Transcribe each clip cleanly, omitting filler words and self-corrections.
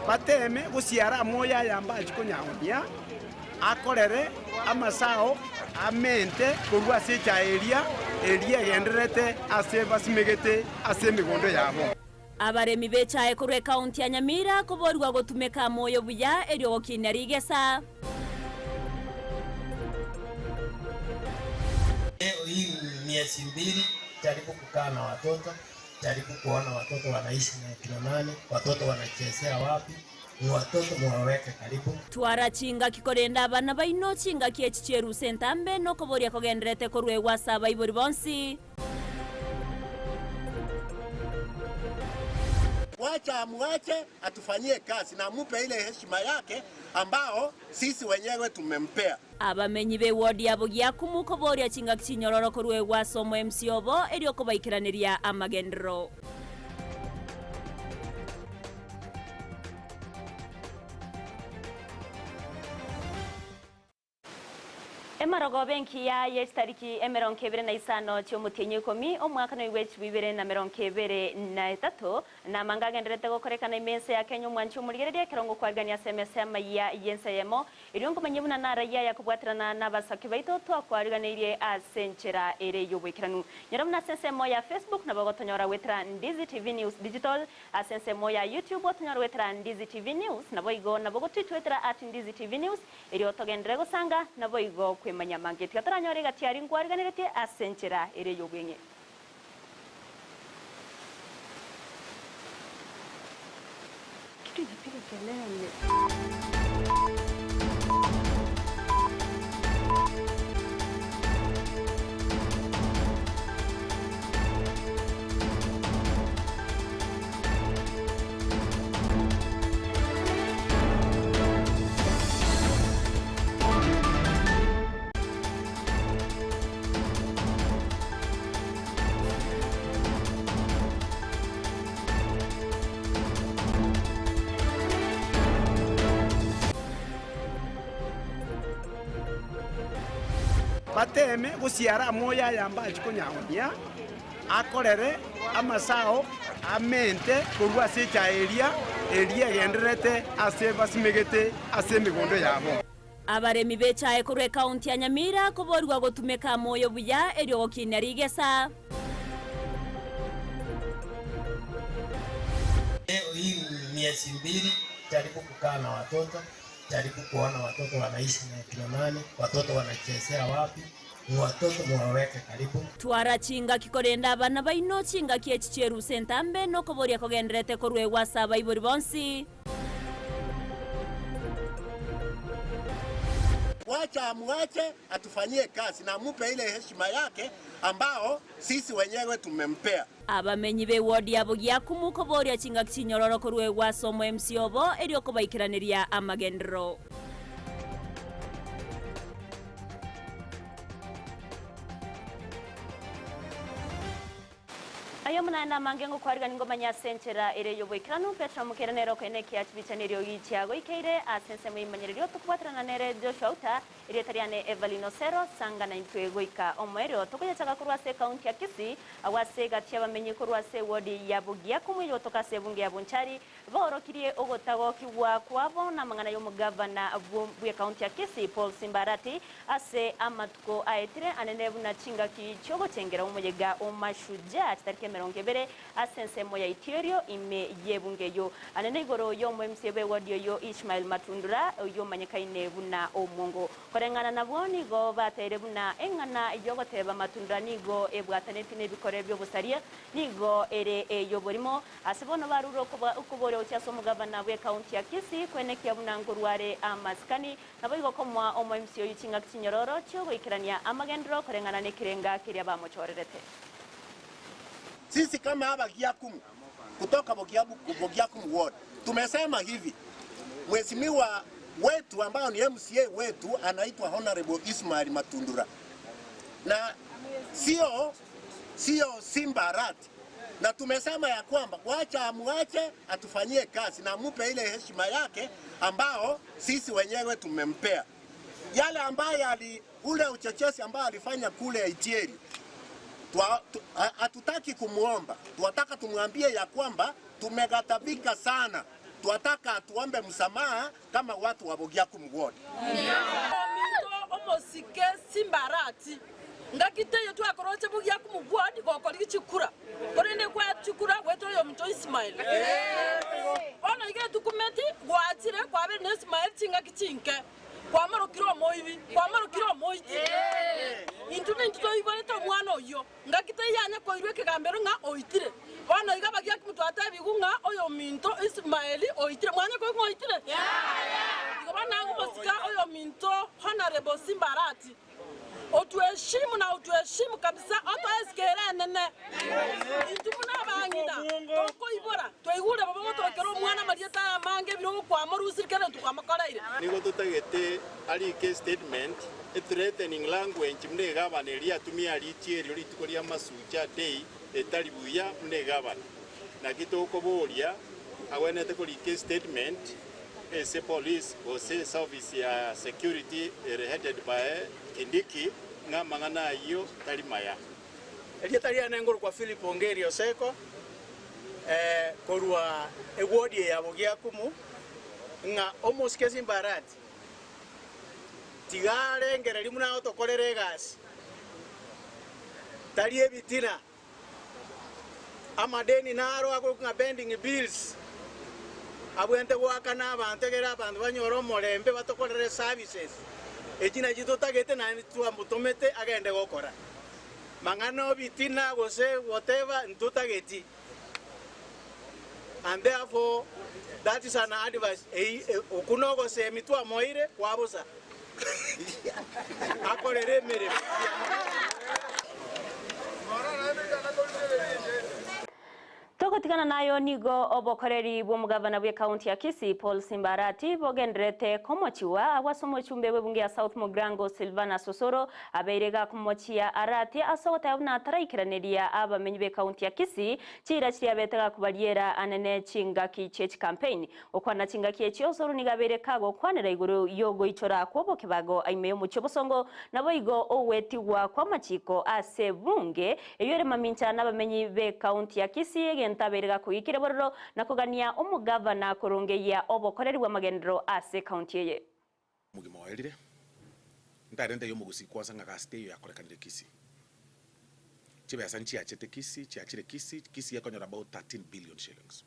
Bateeme gosiara amoyo aya mbachi konyaonia, akorere amasao amente korwa ase echae eria, eria egendererete ase basimegete ase emegondo yabo. Abaremi b'echae korwa ekaunti ya Nyamira koborigwa gotumeka amoyo buya erio gokinia rigesa. Leo hii miezi mbili jaribu kukaa na watoto, jaribu kuona watoto wanaishi na kina nani, watoto wanachezea wapi, ni watoto muwaweke karibu. Twara chingaki korende abana baino chingaki echi chi'erusa entambe nokoboria kogendererete koruegwa ase abaibori bonsi. Wacha amuache atufanyie kazi na amupe ile heshima yake ambao sisi wenyewe tumempea. Abamenyi b'ewodi ya Bogiakumu koboria chingaki chinyororo koruegwa ase omo-MC obo erio kobaikeraneria amagenderero. Emarogoba engiya ye chitariki emerongo ebere na isano chi'omotienyi o ikomi, omwaka noigwe echibu ibere na merongo ebere na etato, na amanga agendererete gokorekana ime ense ya Kenya omwanchi omorigereria ekero ngokwarigania ase emesa y'amayia y'ense eyemo, erio nkomanyie buna narayia aya kobwaterana nabasake baito twakwariganeirie ase enchera ere y'oboikeranu. Nyora buna ase ensemo ya Facebook nabo ogotonyora goetera Ndizi TV News Digital, ase ensemo ya YouTube otonyore goetera Ndizi TV News, naboigo nabo gotwitwetera at Ndizi TV News, Erio togenderere gosanga, naboigo kwemanya amange. Tiga toranyore egati aria nkwariganeretie ase enchera ere y'obweng'e. Kitu inapiga kelele. Bateeme gosiara amoyo aya mbachi konyaonia. Akorere amasao amente korwa ase echae eria, eria egendererete ase basimegete ase emegondo yabo. Abaremi b'echae korwa ekaunti ya Nyamira koborigwa gotumeka amoyo buya erio gokinia rigesa. Leo hii miezi mbili jaribu kukaa na watoto, jaribu kuona watoto wanaishi na kina nani, watoto wanachezea wapi. Watoto mwaweke karibu. Twara chingaki korende abana baino chingaki echi chi'erusa entambe nokoboria kogendererete koruegwa ase abaibori bonsi. Wacha amuache atufanyie kazi na amupe ile heshima yake ambao sisi wenyewe tumempea. Abamenyi b'ewodi ya Bogiakumu koboria chingaki chinyororo koruegwa ase omo-MC obo erio kobaikeraneria amagenderero. Aye omonene namange ngokwarigania ngomanye ase enchera ere y'oboikeranu. Petero amokeire nere okoina ekiachibicha neriogi chiagoikeire ase ensemo y'eimanyereri tokobwaterana nere Joshua Uta, Erieta riane Evelyn Osero, sanga naintwe goika omoerio. Tokoyechaga korwa ase ekaunti ya Kisii, agwo ase egati y'abamenyi korwa ase ewodi ya Bogiakumu eyogotoka ase ebunge ya Bonchari, Baorokirie ogotagokigwa kwabo namang'ana y'omogavana bw'ekaunti ya Kisii Paul Simba Arati ase amatuko aetire anene buna chingaki chiogochengera omoyega o Mashujaa chitariki emerongo ebere ase ensemo ya Itierio ime y'ebunge eyio. Anene igoro y'omo MCA bw'ewodi oyio Ishmael Matundura oyio omanyekaine buna Omwongo. Koreng'ana nabwo nigo bateire buna eng'ana yogoteba Matundura nigo ebwataneti nebikore biobosaria nigo ere ey'oborimo Ase bono barure okoboria gochia ase omogavana bw'ekaunti ya Kisii kwenekia buna nkorwa are amasikani, naboigo komoa omoemsi oyio chingaki chinyororo chi'ogoikerania amagenderero koreng'ana nekerenga keria bamochorerete. Sisi kama Abagiakumu kutoka Bogiakumu ward tumesema hivi, Mheshimiwa wetu ambao ni MCA wetu anaitwa Honorable Ismail Matundura na sio sio Simba Arati na tumesema ya kwamba wacha amuache atufanyie kazi na amupe ile heshima yake ambao sisi wenyewe tumempea. Yale ambaye ali ule uchochezi ambao alifanya kule Itieri, hatutaki kumuomba, tunataka tumwambie ya kwamba tumeghadhabika sana. Twataka atuombe msamaha kama watu wa Bogiakumu ward. Ominto omosike Simbarati, ngaki teiyo twakoroche Bogiakumu ward gokorigia chikura, korende kwa chikura goetera oyominto Ismael. Bono iga etukumeti gwachire kwabeire na Ismael chingaki chinke. Kwamorokire omoibi, kwamorokire omoiti. Intwe nintwe toiborete omwana oyio, ngaki teiyo koirwa ekegambero ng'a oitire. Bono iga abagiakimu twatebigwe ng'a oyominto Ismaeli oitire. Mwanya koigwa ng'a oitire? Igo bono nagomosika oyominto Honourable Simba Arati. Otuheshimu na otuheshimu kabisa, otoe esiko ere enene. Intwe buna abang'ina tokoibora, twaigure bobe gotorokera omwana amarieta aya amange ebiro gokwamorusirie kera egento kwamokoreire. Nigo totagete arike estatement e threatening language buna egavana eria atumia aritie erio rituko ria Masuja day etari buya buna egavana. Naki tokoboria agwenerete korika estatement ase police gose ase office ya security ere headed by Kindiki ng'a amang'ana ayio tari maya. Erieta riane ngorokwa Philip Ongeri Oseko, korwa eward eye ya Bogiakumu, ng'a omosike Simbarati tiga arengereria buna agotokorera egasi, tari ebitina. Amadeni naro akorokwa ng'a pending bills, abwenerete goakana abanto ekero abanto banyore omorembe batokorere services, echi nachio totagete naende twamotomete agende gokora. Mang'ana obitina gose whatever ntotageti and therefore that is an advice eyio okwo nogosemi twamoeire kwa bosa. Akorere emeremo. Togotigana nayo nigo obokoreri bw'omogavana bw'ekaunti ya Kisii Paul Simba Arati bogendererete komochiwa agwo ase omochumbe bw'ebunge ya South Mugirango Silvanus Osoro abeire gakomochia Arati ase ogoteba buna taraikeraneria abamenyi b'ekaunti ya Kisii chiira chiria abete gakobariera anene chingaki chi'echikampeini Gokwana chingaki echi Osoro nigo abeire kagokwanera igoro y'ogoichora kw'obokebago ime y'omochie obosongo, naboigo ogwetigwa kw'amachiko ase ebunge eyio ere mamincha nabamenyi b'ekaunti ya Kisii, egento abeire gakogikire bororo na kogania omogavana korongeyia obokoreri bw'amagenderero ase ekaunti eye. Omogima oerire, ntarente y'omogusii kwansa ng'a gasi teiyo yakorekanire Kisii. Chibesa nchiachete Kisii, chiachire Kisii, Kisii ekonyora about 13 billion shillings.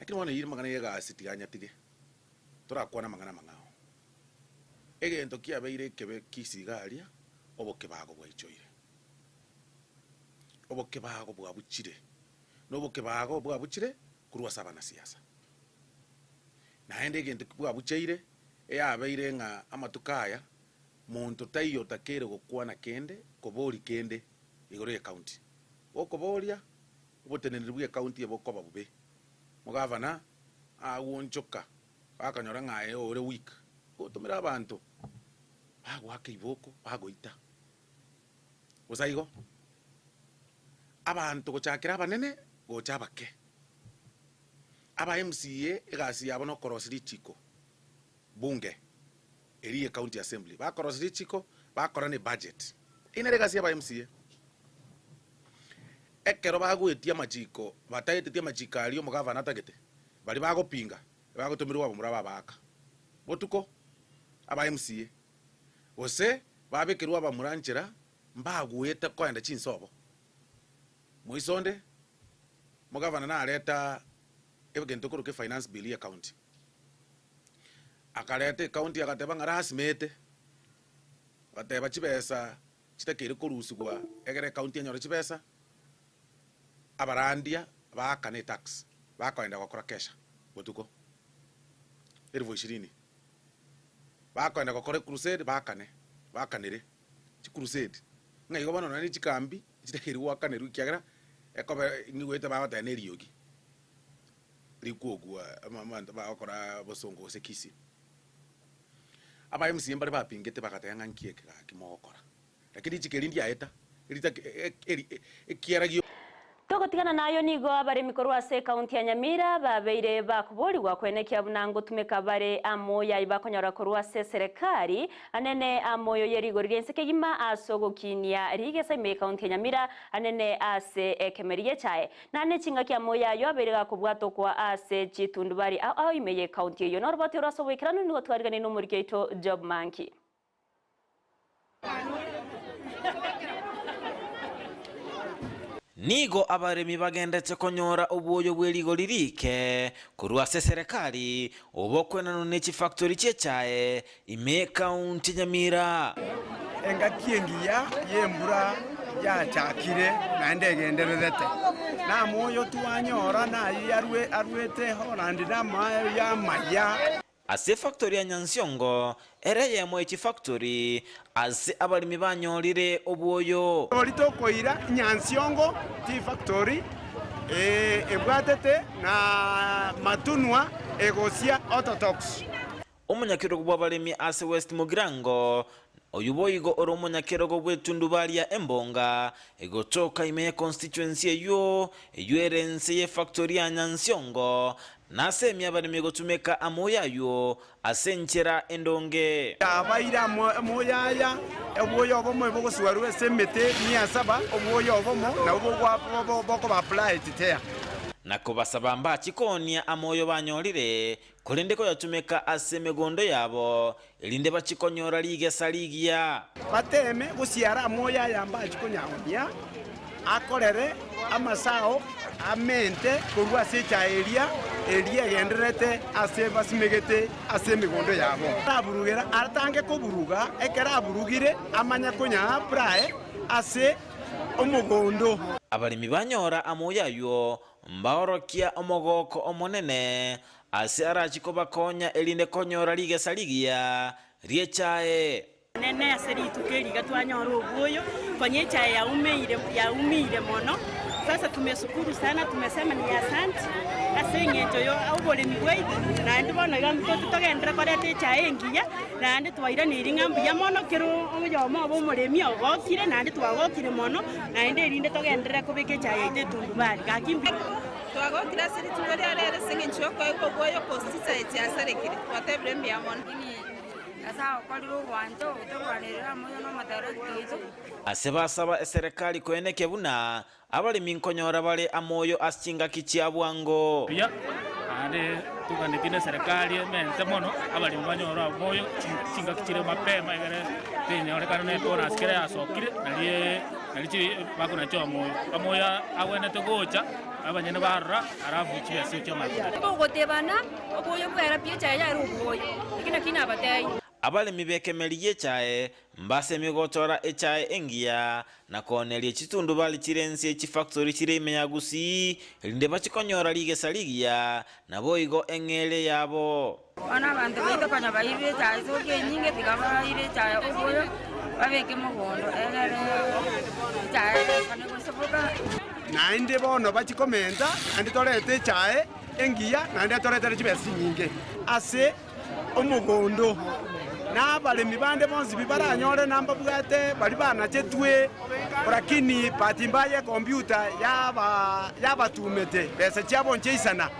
Lakini bono eyio amang'ana y'egasi tiga nyatige, torakwane amang'ana amang'ao. Egento kiabeire ekebe Kisii iga aria, obokebago bwaichoire. Obokebago bwabuchire, na obokebago bwabuchire korwa ase abanasiasa. Naende egento bwabucheire, eyabeire ng'a amatuko aya monto taiyo otakeire gokwana kende, koboria kende igoro y'ecounty. Gokoboria, oboteneneri bw'ecounty ebokoba bobe. Mogavana agwonchoka bakanyora ng'a aye ore weak, gotomera abanto bagoaka iboko bagoita. Bosa igo, abanto gochakera abanene gocha abake. Aba MCA egasi yabo nokorosia richiko bunge eri ye county assembly bakorosia richiko bakora ne budget. Eyio nere egasi ya aba MCA. Ekero bagoetia amachiko bataetetie amachiko aria omogavana atagete baria bagopinga bagotomerwa abamura babaaka botuko aba MCA gose babekerwe abamura nchera mbagoete koenda chinsobo. Moiso onde Omogavana nareta egento korwa ke finance bill ye county, akareta ecounty agateba ng'a rasimete, agateba chibesa chitakeire korusigwa egere ecounty enyore chibesa, abarandia baakane etax, bakoenda gokora kesha botuko elfu ishirini, bakoenda gokora ecrusade baakane, baakanere chicrusade, ng'a igo bono nonye ne chikambi. Chitakeire goakanerwa ekiagera ekoba nigoete bagoteba neriogi rikwogwa abanto bagokora bosongo gose Kisii. Aba MCA mbare bapingete bagateba ng'a nki eke gaki mogokora, lakini richiko eri ndiaeta eritaki eri ekiara gio. Togotigana nayo nigo abaremi korwa ase ekaunti ya Nyamira babeire bakoborigwa koenekia buna ngotumeka bare amoyo ayio bakonyora korwa ase eserekari anene amoyo ye rigori ri'ense kegima ase ogokinia rigesa ime y'ekaunti ya Nyamira anene ase ekemeri gi'echae. Naende chingaki amoyo ayio abeire gakobwatokwa ase chitundubari ao ao ime y'ekaunti eyio. Noroboti oro ase oboikeranu nigo twariganirie nomoriki oito Job Manki. Nigo abaremi bagendete konyora obwoyo bwe rigori riike korwa ase eserekari, obokwenanwa ne chifactori chi'echae ime y'ekaunti ya Nyamira. Engaki engiya y'embura yachakire naende egendererete, na amoyo twanyora nayio arwete Holland namayo y'amaya. Ase efactori ya Nyansiongo, ere eyemo ye chifactori ase abaremi banyorire obwoyo. Tori tokoira Nyansiongo tea factory ebwatete na matunwa egosia orthodox. Omonyakerogo bw'abaremi ase West Mugirango, oyio boigo ore omonyakerogo bw'etundubari ya Embonga, egotoka ime ye constituency eyio, eyio ere ense y'efactory ya Nyansiongo, Nasemie abaremi gotumeka amoyo ayio ase enchera endonge. Abaire amoyo aya, obwoyo obomo bogoswarwa ase emete mia saba, obwoyo obomo nabwo bokoba applied there. Na kobasaba mbachie koonia amoyo banyorire, korende koyatumeka ase emegondo yabo, erinde bachie konyora rigesa rigiya. Bateeme gosiara amoyo aya mbachie konyaonia, akorere amasao amente korwa ase echae eria, eria egendererete ase basimegete ase emegondo yabo. Araburugera, aratange koburuga, ekero aburugire amanye konyaa prae ase omogondo. Abaremi banyora amoyo ayio, mbaorokia omogooko omonene, ase arachie kobakonya erinde konyora rigesa rigiya ri'echae. Nene ase rituko eri iga twanyora obwoyo, konya echae yaumeire yaumiire mono. Sasa tumeshukuru sana tumesema ni asanti ase eng'encho ya oboremi bwaito, naende bono iga ntoche togenderere koreta echae engiya, naende twairaneirie ng'a mbuya mono kera oyomo obe omoremi ogokire naende twagokire mono, naende erinde togenderere kobeka echae yaito etundubari. Gaki mbuya. Twagokire ase rituko ria rero ase eng'encho y'okoegwa obwoyo gose chisae chiasarekire, twatebire mbuya mono. Ase basaba eserekari koenekia buna abaremi nkonyora bare amoyo ase chingaki chia bwango. Buya, naende toganetie neserekari emente mono, abaremi banyore omoyo chingaki chire mapema egere tenyorekana ne bonus kere yasokire narie nari chi bakonacha omoyo. Omoyo agwenerete gocha abanyene barora alafu chibesa echio chiamanya. Bogotebana, Oboyo bwera pi echae yare oboyo. Eki nakio nabateebie. Abaremi b'ekemeri gi'echae mbasemi gochora echae engiya na kooneria chitundubari chire ense chifactori chire ime ya Gusii, erinde bachikonyora rigesa rigiya, naboigo eng'eria yabo. Bono abanto baito konya bairire echae ase okia enyinge, tiga baire echae oboyo, babeke mogondo, egere echae ekone gosoboka. Naende bono bachie komenta, naende torete echae engiya, naende toretere chibesa chinyinge ase omogondo. Na abaremi bande bonsi pi baranyore nambabwate baria banachetwe, lakini bahati mbaya ekompiuta yabatumete besa chiabo nchiaisana.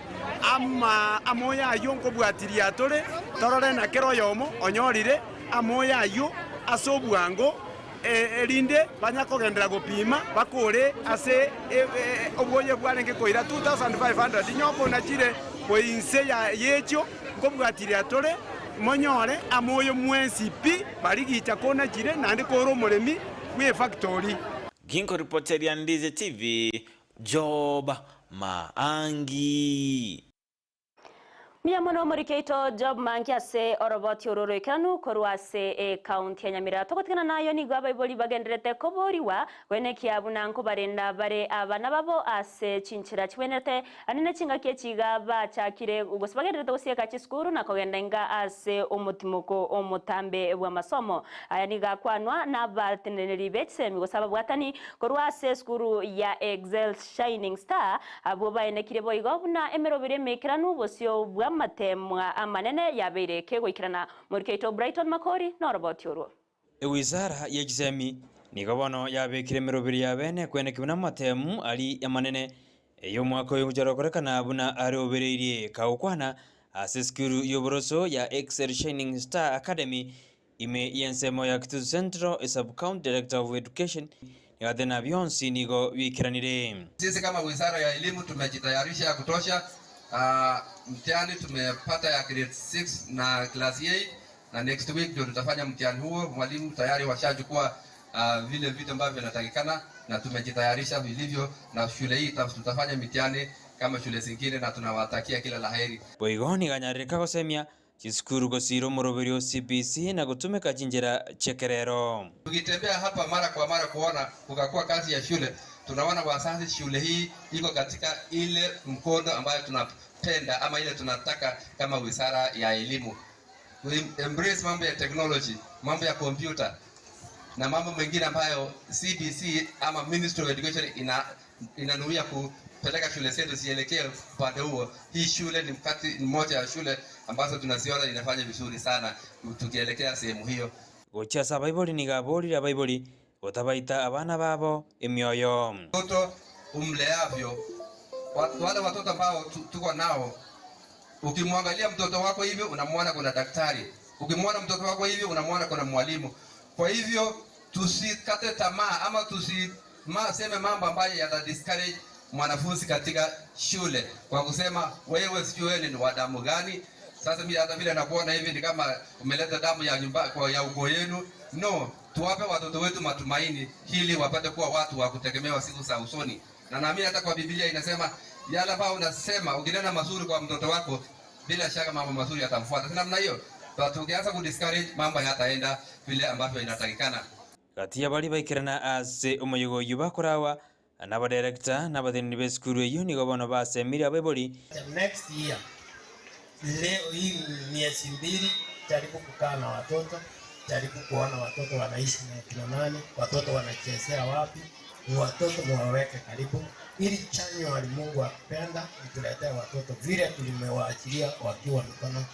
Ama amoyo ayio nkobwatiria tore, torore na kera oyomo onyorire amoyo ayio ase obwango, erinde banyakogenderera gopima bakore ase obwoyo bwarenge koira 2500. Inye okonachire inse y'echio nkobwatiria tore, monyore amoyo mwensi pi barigicha konachire naende kore omoremi bw'efactori. Ginkoripoteria Ndize TV, Job Maangi. Mbuya mono omoriki oito Job Mangi ase oroboti oro oroikeranu korwa ase ecounty ya Nyamira. Togotigana nayo nigo abaibori bagendererete koborigwa koenekia buna nkobarenda bare abana babo ase chinchera chibwenerete ande ne chingaki echi iga bachakire gose bagendererete gosieka chisukuru na kogenda inga ase omotimoko omotambe bw'amasomo. Aya nigo akwanwa nabateneneri be chisemi gose ababwatani korwa ase esukuru ya Excel Shining Star, abwo baenekire boigo buna emeroberi emeikeranu bosio bw'amateemwa amanene yabeire kegoikerana. Moriki oito Brighton Makori noroboti orwo. Ewizara ye chisemi nigo bono yabekire emeroberi ya bene kweneki buna amatemu aria amanene ey'omwaka oyo ogochia gokorekana buna arobereirie kagokwana ase esukuru y'oboroso ya Excel Shining Star Academy ime y'ensemo ya Kitutu Central Sub-County Director of Education nigo bionsi nigo biikeranire. Sisi kama Wizara ya Elimu tumejitayarisha ya kutosha. Mtihani tumepata ya grade 6 na class 8 na next week ndio tutafanya mtihani huo. Mwalimu tayari washachukua vile vitu ambavyo vinatakikana na tumejitayarisha vilivyo, na shule hii tutafanya mitihani kama shule zingine, na tunawatakia kila laheri. Boigo niganyarĩrĩka gũcemia chisukuru gũcira omoroberi o CBC na gũtũmĩka chinjĩra chekerero. Tukitembea hapa mara kwa mara kuona kukakua kazi ya shule, tunaona wazazi, shule hii iko katika ile mkondo ambayo tunapenda ama ile tunataka kama wizara ya elimu. We embrace mambo ya technology, mambo ya kompyuta na mambo mengine ambayo CBC ama Ministry of Education ina inanuia kupeleka shule zetu zielekee upande huo. Hii shule ni mkati ni moja ya shule ambazo tunaziona inafanya vizuri sana tukielekea sehemu hiyo. Gochasa abaibori nigo aborire abaibori gotabaita abana babo emioyo. Mtoto umleavyo, wale watoto ambao tuko nao, ukimwangalia mtoto wako hivi unamwona kuna daktari, ukimwona mtoto wako hivi unamwona kuna mwalimu. Kwa hivyo tusikate tamaa ama tusiseme mambo ambayo yata discourage mwanafunzi katika shule kwa kusema wewe sijui wewe ni wa damu gani. Sasa mimi hata vile nakuona hivi ni kama umeleta damu ya nyumba kwa ya ukoo yenu. No, tuwape watoto wetu matumaini ili wapate kuwa watu wa kutegemewa siku za usoni. Na naamini hata kwa Biblia inasema yale ambayo unasema ukinena mazuri kwa mtoto wako, bila shaka mambo mazuri yatamfuata. Si namna hiyo? But ukianza kudiscourage mambo hayataenda vile ambavyo inatakikana. Gati abari baikirana ase omoyego oyo bakorawa n'abadirector n'abathenini ba esukuru eyo nigo bono basemire abaibori. Next year, leo hii miezi 2, jaribu kukaa na watoto, jaribu kuona watoto wanaishi na kina nani, watoto wanachezea wapi, ni watoto muwaweke karibu, ili Januari Mungu akipenda mtuletee watoto vile tulimewaachilia wakiwa mikono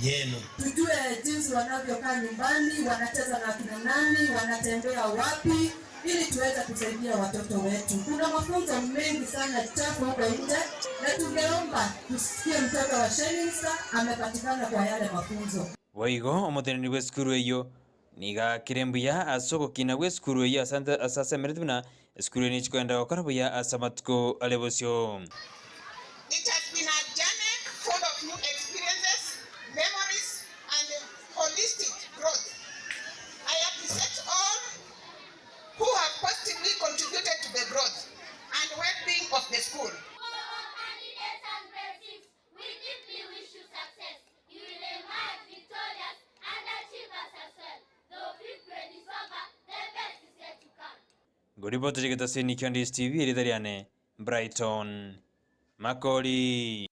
yenu. Tujue jinsi wanavyokaa nyumbani, wanacheza na kina nani, wanatembea wapi, ili tuweze kusaidia watoto wetu. Kuna mafunzo mengi sana chafu huko nje, na tungeomba tusikie mtoto wa Shining Star amepatikana kwa yale mafunzo. Boigo omothenini bwa esukuru eyo nigakire mbuya ase ogokina bwa esukuru eyo ase asemerete buna esukuru eyo nichikwenda gokora buya ase amatuko are bosio. It has been a journey full of new experiences, memories, and holistic growth. I appreciate all who have positively contributed to the growth and well-being of the school. Candidates and grade 6, we deeply wish you success. You will emerge victorious and achievers as well. Though fifth grade is over, the best is yet to come. Ngoripoti chigetasini Kyondis TV eritariane Brighton Makori.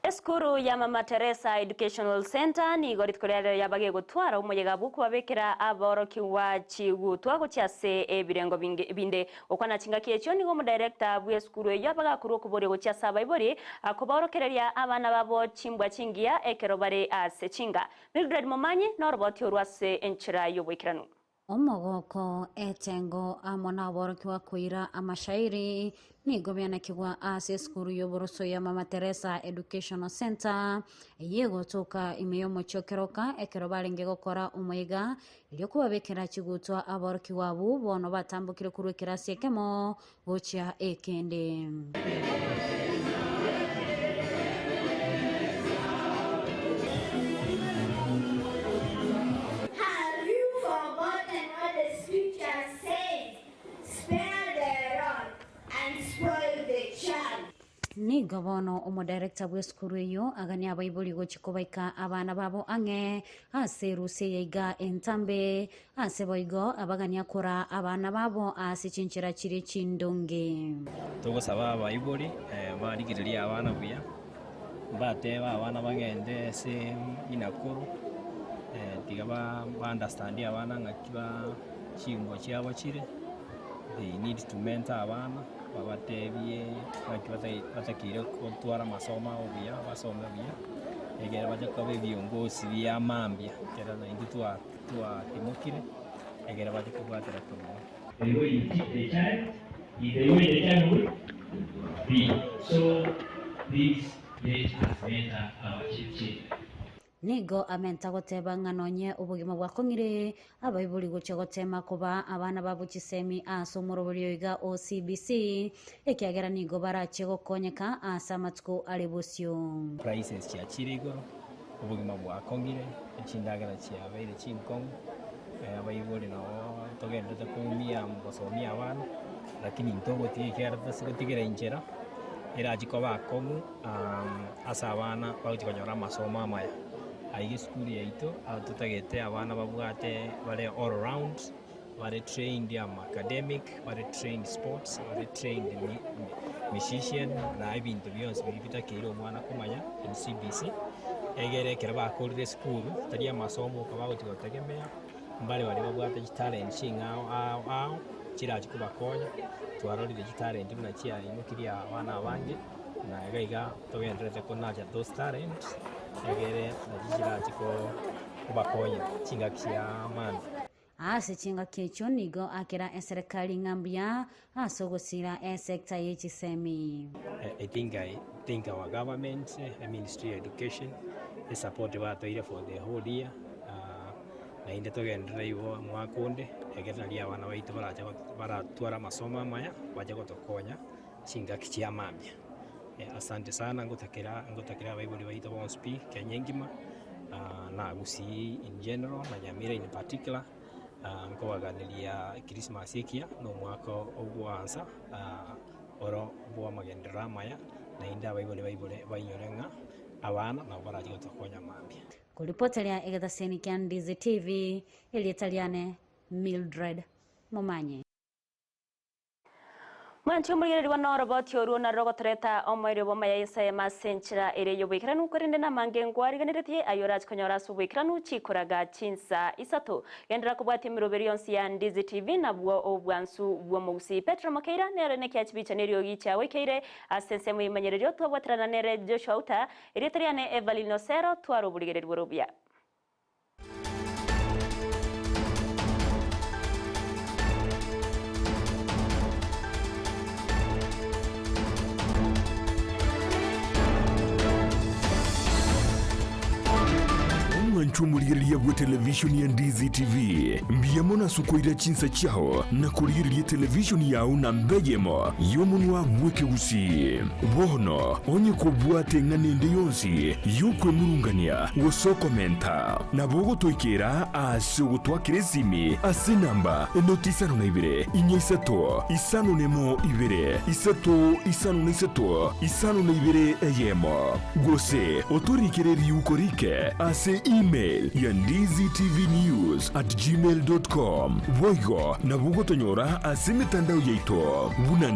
Esukuru ya Mama Teresa Educational Center nigo rituko riarero yabage gotwara omoyega bw'okobabekera aboroki wa chigutwa gochia ase ebirengo binde okwana chingaki echio nigo omodirector bwa esukuru eyo abagakorwa okoboria gochia ase abaibori akoborokereria abana babo chimbwa chingiya ekero bare ase chinga. Mildred Momanyi noroboti orwa ase enchera y'oboikeranu. Omogoko etengo amo na aboroki wa koira amashairi nigo byanakigwa ase esukuru y'oboroso ya Mama Teresa Educational Center eyegotoka ime y'omochiokeroka ekero barenge gokora omoiga erio kobabekera chigutwa aboroki wabu bono batambukire korwa ekerasi ekemo gochia ekende. Have you forgotten what the scripture says? Spare the rod and spoil the child. Nigo bono omodirector bwa esukuru eyo agania abaibori gochia kobaika abana babo ang'e ase erusia yaiga entambe ase boigo abagania kora abana babo ase chinchera chire chindonge. Togosaba abaibori barigereria abana buya bateba abana bagende ase inakuru tiga ba understand abana ng'aki ba chingo chiabo chire. They need to mentor abana babatebie ng'aki batakire gotwara masomo abo buya basome buya egere bache koba ebiongozi bia mambia kera naintwe twatimokire, egere bache kobwatera korwa. The way you teach the child is the way the child will be. So please let us mentor our children. Nigo amenta goteba ng'a nonye obogima bwakong'ire, abaibori gochia gotema kobaa abana babo chisemi ase omoroberio oiga o CBC, ekiagera nigo barachie gokonyeka ase amatuko are bosio. Prices chiachire igoro, obogima bwakong'ire, chindagera chiabeire chinkong'u, abaibori nabo togenderete koumia gosomia abana, lakini ntogotiga ekiagera totasi gotigera inchera, erachie koba akong'u ase abana bagochia konyora amasomo amaya. Aiga esukuru yaito, totagete abana babwate bare all round, bare trained ama academic, bare trained sports, bare trained musician, na ebinto bionsi biria bitakeire omwana komanya in CBC, egere ekero bakorire esukuru, tari amasomo oka bagochia gotegemea, mbare baria babwate chitalent ching'ao ao ao, chirachie kobakonya, twarorire chitalent buna chiaimokirie abana abange, na iga iga togendererete ko nurture those talent, egere nachi chirachie kobakonya chingaki chia mambia. Ase chingaki echio nigo akera eserekari ng'a mbuya ase ogosira esecta ye chisemi. I think I thank our government, Ministry of Education, esupport batoire for the whole year, naende togenderere igo omwaka onde, ekero nario abana baito barache baratware amasomo amaya, bache gotokonya chingaki chia mambia. Asante sana ngotakera ngotakera abaibori baito bonsi pi Kenya engima, na Gusii in general, na Nyamira in particular, nkobaganeria Christmas ekiya, na omwaka ogwansa oro bwa amagenderero amaya, naende abaibori baibore bainyore ng'a abana nabo barache gotokonya mambia. Koripoteria egetaseni kia Ndizi TV, erieta riane Mildred Momanyi. Mwanche omorigereria noroboti orwo narwo rogotoreta omoerio bw'amaya y'ensemo ase enchera ere y'oboikeranu, korende namange nkwarigeneretie ayio orache konyora ase oboikeranu chikoraga chinsa isato. Genderera kobwatia emeroberi yonsi ya Ndizi TV nabwo obwansu bw'omogusii. Petero Mokeira nere nekia chibicha neriogi chiagoikeire ase ensemo y'emanyererio twabwaterana nere Joshua Outa, erieta riane Evelyn Osero, twara oborigereria bore obuya. Omwancho omorigereria bwe televishoni ya Ndizi TV, mbuya mono ase okoira chinsa chiao na korigereria televishoni yao namba eyemo y'omonwa bw'ekegusii. Bono onye kobwate eng'ana ende yonsi y'okwemurungania gose okomenta, nabo ogotoikera aase ogotwakera esimi ase enamba enoti isano na ibere, inya isato, isano nemo ibere, isato isano na isato, isano na ibere eyemo. Gose otorikere riuko rike ase email ya ndizitvnews at gmail dot com. Boigo nabo ogotonyora ase emetandao yaito buna.